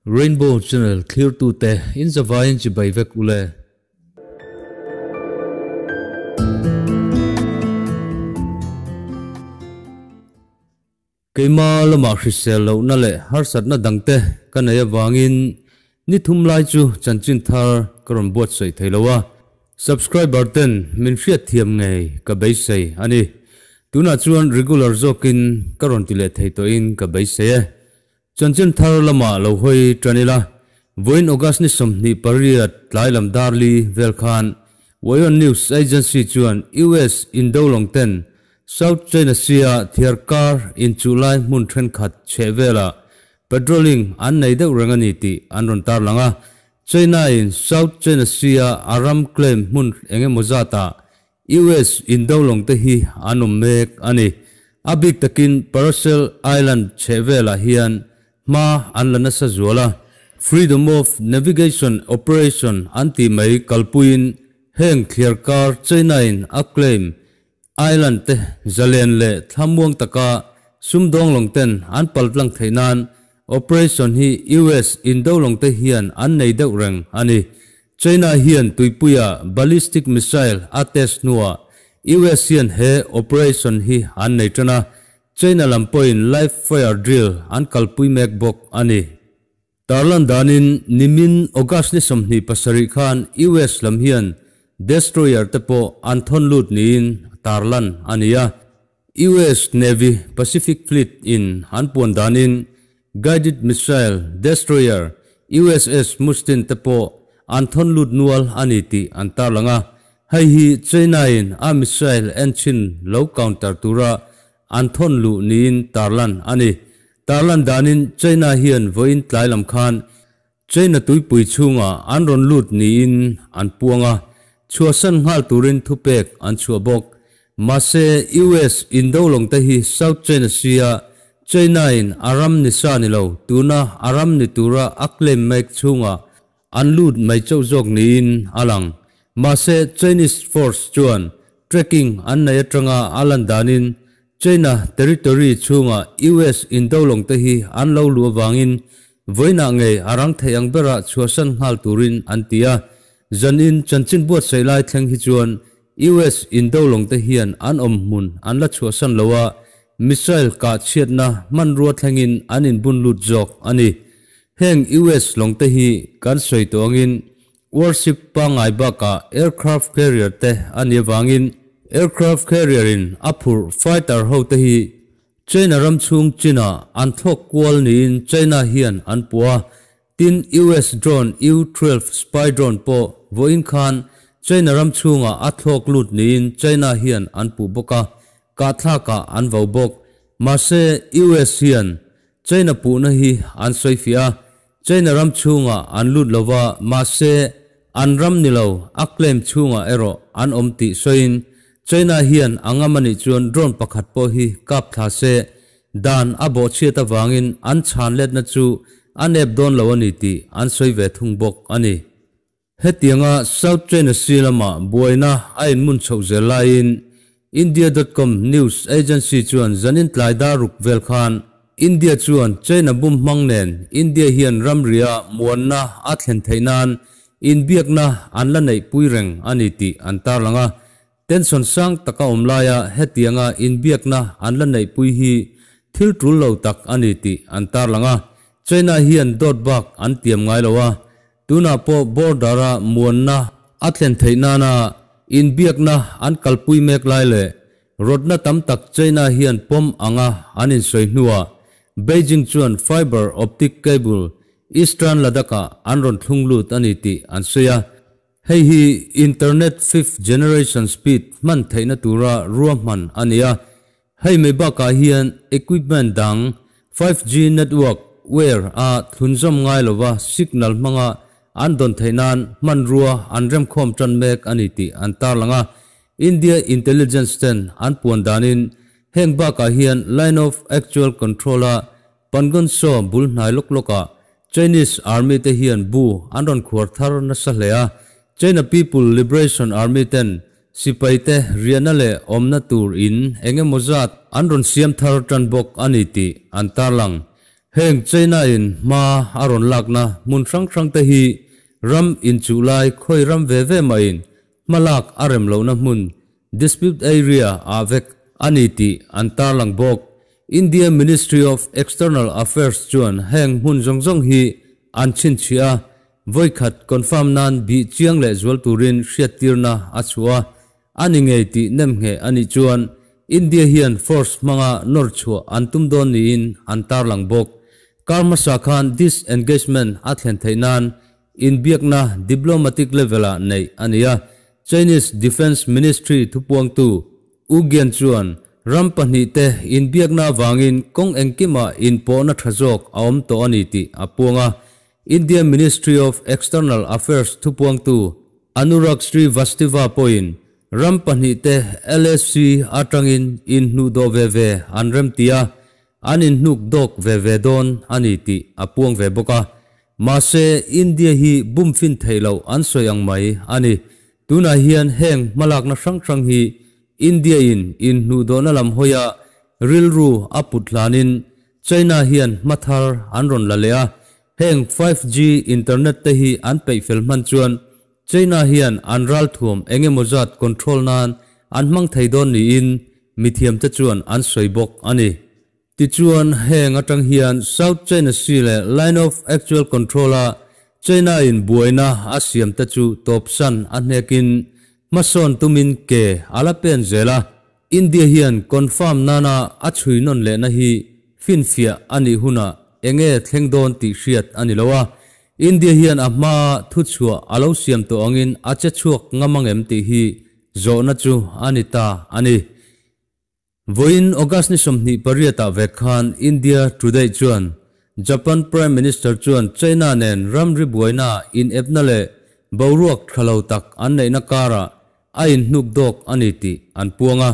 Rainbow Channel thlirtute in zavaiin chibai vek ule. Keima lama hrisel lohna leh harsatna dangte ka nei avangin ni thum lai chu chanchin thar ka rawn buatsaih thei lo a. Subscriber ten min hriat thiam ngei ka beisei a ni. Tunah chuan regular zawkin ka rawn ti leh thei tawhin ka beisei e. Chanchin thar lamah lo hawi tan ila, vawiin August ni 28 tlai lam darli vel khan Wayon News Agency chuan US indolawng ten South China Sea-a thiar kar inchuh lai hmun thenkhat chheh velah patrolling an nei deuh reng a ni tih an rawn tarlang a. China-in South China Sea-a a ram claim hmun eng emaw zatah US indolawng te hi an awm mek a ni. A bik takin Paracel Island chheh velah hian hma an la nasa zual a, Freedom of Navigation Operation an tih mai kalpuiin heng thliar kar China-in a claim island te zalen leh thlamuang taka sumdawng lawng ten an paltlang theih nan operation hi US indolawng te hian an nei deuh reng a ni. China hian tuipuia ballistic missile a test hnuah US hian he operation hi an nei tan a, China lam pawhin live fire drill an kalpui mek bawk a ni. Tarlan danin nimin August ni 27 khan US lam hian destroyer te pawh an thawn lut niin tarlan a ni a. US Navy Pacific Fleet in an puan danin guided missile destroyer USS Mustin te pawh an thawn lut nual a ni tih an tarlang a. Hei hi China-in a missile engine lo counter tura an thawn luh niin tarlan a ni. Tarlan danin China hian vawiin tlai lam khan China tuipui chhungah an rawn lut niin an puang a, chhuahsan nghal turin thupek an chhuah bawk. Mahse, US indolawng te hi South China Sea-a China-in a ram ni sa ni lo, tuna a ram ni tura a claim mek chhungah an lut mai chauh zawk niin a lang. Mahse, Chinese force chuan tracking an nei atanga a lan danin China territory chhunga US indolawng te hi an lo luh avangin vawiinah ngei a rang theih ang bera chhuahsan nghal turin an ti a. Zanin chanchin buatsaih lai thleng hi chuan US indolawng te hian an awm hmun an la chhuahsan lo a, missile kah chhiatna hmanrua thlengin an inbun lut zawk a ni. Heng US lawng te hi kan sawi tawh angin Warship pangngai bakah aircraft carrier te a nih avangin aircraft carrier in a phurh fighter ho te hi China ram chhung chinah an thlawk kual niin China hian an puh a. Tin, US drone U-12 spy drone pawh vawiin khan China ram chhungah a thlawk lut niin China hian an puh bawk a, kahthlakah an vo bawk. Mahse, US hian China puhna hi an sawi fiah a, China ram chhungah an lut lo va, mahse an ram ni lo a claim chhungah erawh an awm tih sawiin China hian a ngam a nih chuan drone pakhat pawh hi kap thla se, dan a bawhchhiat avangin an chhan letna chu a nep dawn lo a ni tih an sawi ve thung bawk a ni. Hetianga South China Sea lama buaina a inmun chhoh zel laiin India dot com news agency chuan zanin tlai dar ruk vel khan India chuan China bum hmang nen India hian ramria muanna a thlen theih nan inbiakna an la neih pui reng a ni tih an tarlang a. Tension sang taka awm laia hetianga inbiakna an la neih pui hi thil tul lo tak a ni tih an tarlang a. China hian dawt bak an tiam ngai lo a, Tunah pawh border-a muanna a thlen theih nana inbiakna an kalpui mek lai leh rawtna tam tak China hian pawm anga an insawi hnuah Beijing chuan fiber optic cable Eastern Ladakh-ah an rawn thlung lut a ni tih an sawi a. Hei hi internet fifth generation speed hman theihna tura ruahman a ni a. Hei mai bakah hian equipment dang 5G network wire a thlunzawm ngai lova signal hmanga an dawn theih nan hmanrua an remkhawm tan mek a ni tih an tarlang a. India intelligence ten an puan danin heng bakah hian line of actual control a Pangon Saw bul hnai lawk lawkah Chinese Army te hian bu an rawn khuar thar nasa hle a, China People Liberation Army ten sipai te riahna leh awmna tur in eng emaw zat an rawn siam thar tan bawk a ni tih an tarlang. Heng China in hma a rawn lakna hmun hrang hrang te hi ram inchuh lai khawi ram ve ve mahin hma lak a rem lohna hmun, dispute area, ah vek a ni tih an tarlang bawk. India Ministry of External Affairs chuan heng hmun zawng zawng hi an chhinchhiah a, vawikhat confirm nan bih chiang leh zual turin hriattirna a chhuah a. A ni ngei tih nemngheh a nih chuan India hian force hmanga nawr chhuah an tum dawn niin an tarlang bawk. Kar hmasa khan disengagement a thlen theih nan inbiakna diplomatic level-ah neih a ni a, Chinese Defence Ministry thupuangtu Wu Gian chuan ram pahnihte inbiakna avangin kawng engkimah inpawhna tha zawk a awm tawh a ni tih a puang a. India Ministry of External Affairs thupuangtu Anurag Srivastava pawhin ram pahnihte LAC atangin inhnuhdawh ve ve an remti a, an inhnuk dawk ve ve dawn a ni tih a puang ve bawk a. Mahse, India hi bum fin theih loh an sawi ang mai a ni. Tunah hian heng hmalakna hrang hrang hi India-in inhnuhdawhna lam hawia rilru a put hlanin China hian hma thar an rawn la leh a, heng 5G internet te hi an peih fel hman chuan China hian an ralthuam eng emaw zat control nan an hmang thei dawn niin mithiamte chuan an sawi bawk a ni. Tichuan, heng atang hian South China Sea leh Line of Actual Control-a China-in buaina a siamte chu tawpsan a hnekin hmasawn tumin ke a la pen zel a. India hian confirm nana a chhui nawn lehna hi finfiah a nih hunah enge thleng dawn tih hriat a ni lo a, India hian a hmaa thuchhuah a lo siam tawh angin a che chhuak ngam angem tih hi zawhna chu a ni ta a ni. Vawiin August ni 28 ah vek khan India Today chuan Japan Prime Minister chuan China nen ramri buaina inepna leh boruak tha lo tak an neihna karah a inhnuk dawk a ni tih an puang a.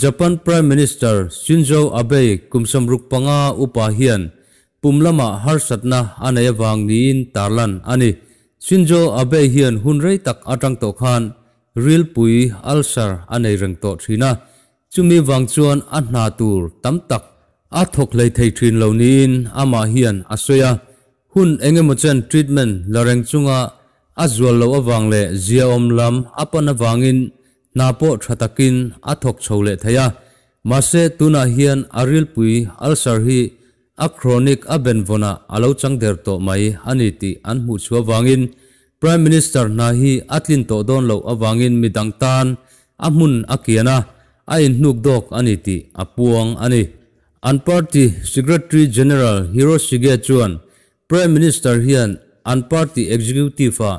Japan Prime Minister Shinzo Abe kum 65 upa hian pum lamah harsatna a nei avang niin tarlan a ni. Shinzo Abe hian hun rei tak atang tawh khan rilpui, ulcer, a nei reng tawh thin a, chumi vang chuan a hna tur tam tak a thawk hlei thei thin lo niin amah hian a sawi a. Hun engemaw chen treatment la reng chunga a zual loh avang leh ziaawm lam a pan avangin hna pawh tha takin a thawk chho leh thei a. Mahse tunah hian a rilpui ulcer hi a chronic a benvawnah a lo chang der tawh mai a ni tih an hmuh chhuah avangin Prime Minister hna hi a tlin tawh dawn loh avangin midang tan a hmun a kian a, a inhnuk dawk a ni tih a puang a ni. An party Secretary General Hiroshige chuan Prime Minister hian an party executive-ah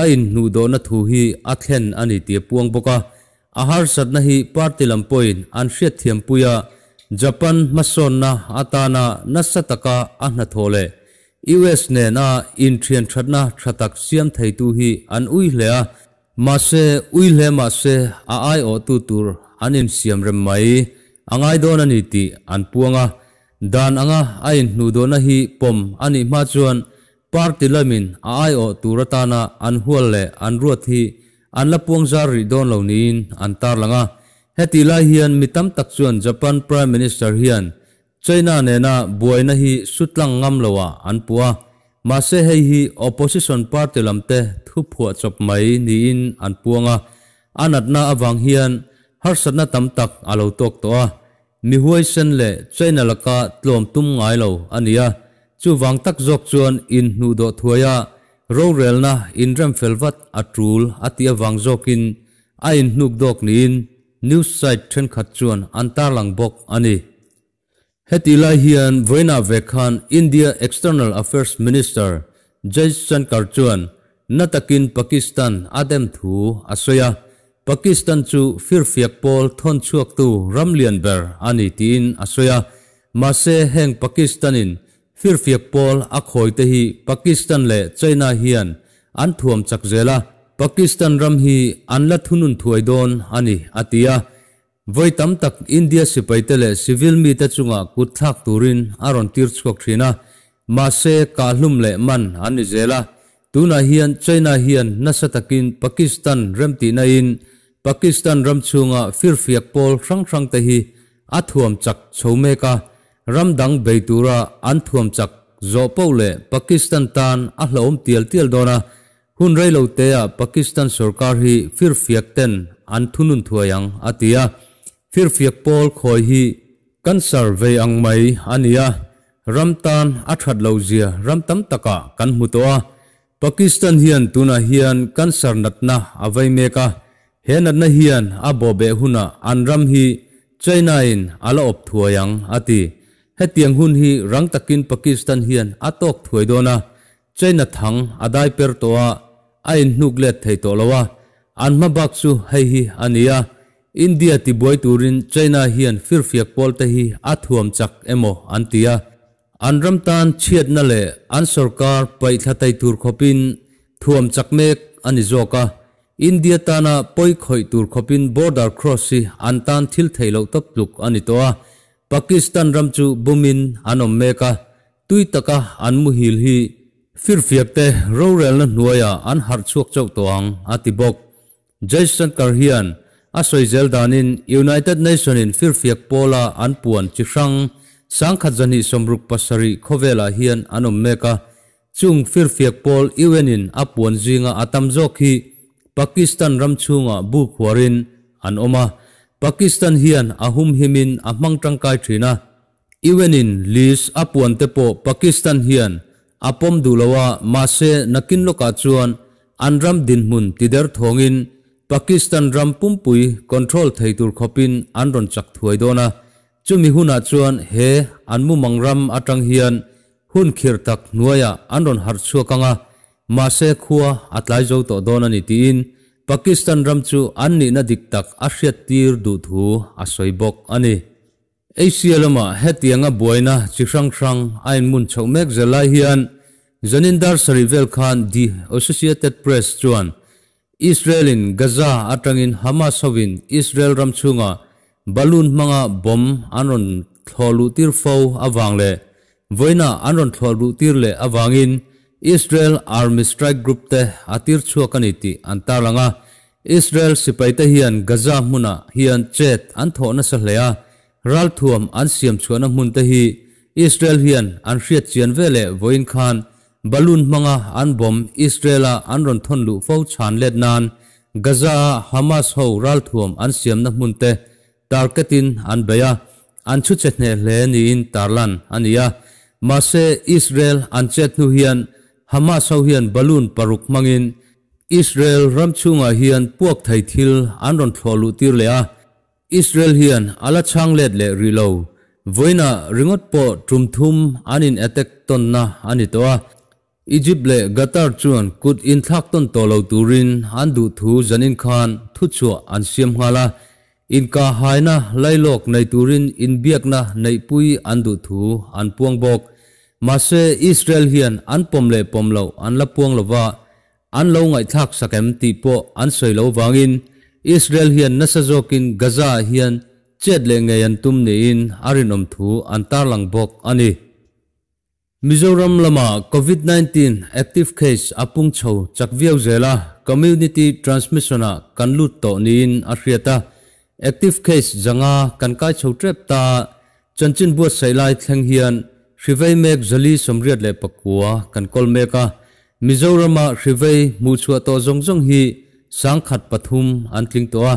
a inhnuhdawhna thu hi a thlen a ni tih a puang bawk a. A harsatna hi party lam pawhin an hriatthiampui a, Japan hmasawnna atana nasa taka a hnathawh leh US nena inthianthatna tha tak siam theitu hi an ui hle a. Mahse, ui hle mahse a aiawhtu tur an insiam rem mai a ngai dawn a ni tih an puang a. Dan anga a inhnuhdawhna hi pawm a nih hma chuan party lamin a aiawh tur atana an hual leh an ruat hi an la puang zar rih dawn lo niin an tarlang a. Hetih lai hian mi tam tak chuan Japan Prime Minister hian China nena buaina hi sutlang ngam loah an puh a, mahse hei hi opposition party lamte thu phuah chawp mai niin an puang a, a natna avang hian harsatna tam tak a lo tawk tawh a, mi huaisen leh China laka tlawm tum ngai lo a ni a, chuvang tak zawk chuan inhnuhdawh thuaia rorelna inremfel vat a tul a tih avang zawkin a inhnuk dawk niin News site thenkhat chuan an tarlang bawk a ni. Hetih lai hian vawiinah ve khan India External Affairs Minister Jaishankar chuan na takin Pakistan a dem thu a sawi a, Pakistan chu firfiak pawl thawn chhuaktu ram lian ber a ni tiin a sawi a, mahse heng Pakistan-in Firfiak pawl a khawi te hi Pakistan leh China hian an thuam chak zel a, Pakistan ram hi an la thunun thuai dawn a ni, a ti a. Vawi tam tak India sipaite leh civil mite chungah kut thlak turin a rawn tir chhuak thin a, mahse kahhlum leh man an ni zel a. Tunah hian China hian nasa takin Pakistan remtihna in Pakistan ram chhunga firfiak pawl hrang hrangte hi a thuam chak chho mek a. ram dang bei tura an thuam chak zawh poh leh Pakistan tan a hlauhawm tial tial dawn a, hun rei lo teah Pakistan sorkar hi firfiak ten an thunun thuai ang, a ti a. Firfiak pawl khawi hi cancer vei ang mai a ni a, ram tan a that lo zia ram tam takah kan hmu tawh a. Pakistan hian tunah hian cancer natna a vei mek a, he natna hian a bawhbeh hunah an ram hi China-in a la awp thuai ang, a ti. Hetiang hun hi rang takin Pakistan hian a tawk thuai dawn a, China thang a dai per tawh a, a inhnuk let thei tawh lo a. An hma bak chu hei hi a ni a, India tibuai turin China hian firfiak pawl te hi a thuam chak emaw an ti a. An ram tan chhiatna leh an sorkar paihthla thei tur khawpin thuam chak mek a ni zawk a. India tana pawi khawih tur khawpin border cross hi an tan thil theih loh tawp tluk a ni tawh a. Pakistan ram chu bumin an awm mek a, tui taka an muhil hi firfiak te rorelna hnuaiah an harh chhuak chauh tawh ang, a ti bawk. Jaishankar hian a sawi zel danin United Nation-in firfiak pawla an puan chi hrang 1267 khawvelah hian an awm mek a, chung firfiak pawl UN-in a puan zinga a tam zawk hi Pakistan ram chhungah bu khuarin an awm a, Pakistan hian a humhimin a hmang tangkai thin a. UN-in list a puan te pawh Pakistan hian a pawm duh lo a, mahse nakin lawkah chuan an ram dinhmun tider thawngin Pakistan ram pumpui control thei tur khawpin an rawn chak thuai dawn a, chumi hunah chuan he an mumang ram atang hian hun khirh tak hnuaiah an rawn harh chhuak ang a, mahse khua a tlai zo tawh dawn a ni tiin Pakistan ram chu an nihna dik tak a hriattir duh thu a sawi bawk a ni. Asia lama hetianga buaina chi hrang hrang a inmun chhoh mek zel lai hian Zanindar sarih vel khan The Associated Press chuan Israel-in Gaza atangin Hamas hovin Israel ram chhunga balloon hmanga bomb an rawn thlawh luh tir fo avang leh vawiina an rawn thlawh luh tir leh avangin Israel Army Strike Group te a tir chhuak a ni tih an tarlang a. Israel sipaite hian Gaza hmunah hian chet an thawh nasa hle a, ralthuam an siam chhuahna hmunte hi Israel hian an hriat chian ve leh vawiin khan balloon hmanga an bomb Israel-a an rawn thawn luh fo chhan let nan Gaza-a Hamas ho ralthuam an siamna hmunte target-in an bei a, an chhu che hneh hle niin tarlan a ni a. Mahse, Israel an chet hnu hian Hamas ho hian balloon paruk hmangin Israel ram chhungah hian puak thei thil an rawn thlawh luh tir leh a, Israel hian a la chhang let leh rih lo. Vawiinah ringawt pawh tum thum an in attack tawnna a ni tawh a, Egypt leh Qatar chuan kut inthlak tawn tawh lo turin an duh thu zanin khan thuchhuah an siam nghal a, inkahhaina lailawk nei turin inbiakna neihpui an duh thu an puang bawk. Mahse, Israel hian an pawm leh pawm loh an la puang lo va, an lo ngaihthlak sak em tih pawh an sawi lo vangin Israel hian nasa zawkin Gaza-ah hian chet leh ngei an tum niin a rinawm thu an tarlang bawk a ni. Mizoram lama Covid 19 active case a pung chho chak viau zel a, community transmission-ah kan lut tawh niin a hriat a, active case zanga kan kai chho tep ta. Chanchin buatsaih lai thleng hian hrivei mek 489 kan kawl mek a, Mizorama hrivei hmuhchhuah tawh zawng zawng hi 1003 an tling tawh a,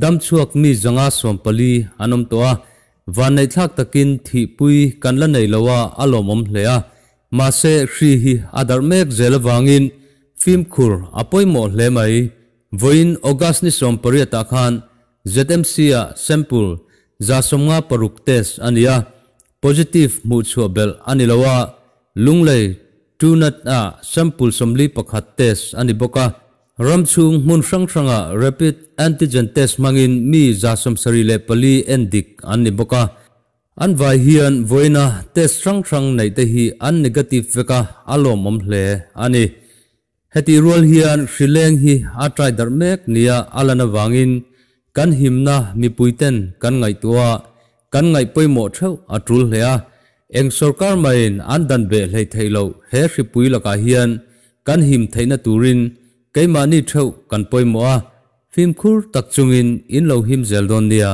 damchhuak mi 514 an awm tawh a, vanneihthlak takin thihpui kan la nei lo a, a lawmawm hle a, mahse hri hi a darh mek zel avangin fimkhur a pawimawh hle mai. Vawiin August ni 18 ah khan ZMC-ah sample 156 test a ni a, positive hmuhchhuah belh a ni lo a, Lunglei Tunat-ah sample 41 test a ni bawk a. Ram chhung hmun hrang hrangah rapid antigen test hmangin mi 74 en dik an ni bawk a. An vai hian vawiina test hrang hrang neih te hi an negative vek a, a lawmawm hle a ni. Hetih rual hian hrileng hi a trai darh mek nia a lan avangin kan himna mipuiten kan ngaihtuah a, kan ngaih pawimawh theuh a tul hle a. Eng sorkar maiin an dan beh hleih theih loh he hripui lakah hian kan him theihna turin keimahni theuh kan pawimawh a, fimkhur tak chungin in lo him zel dawn nia.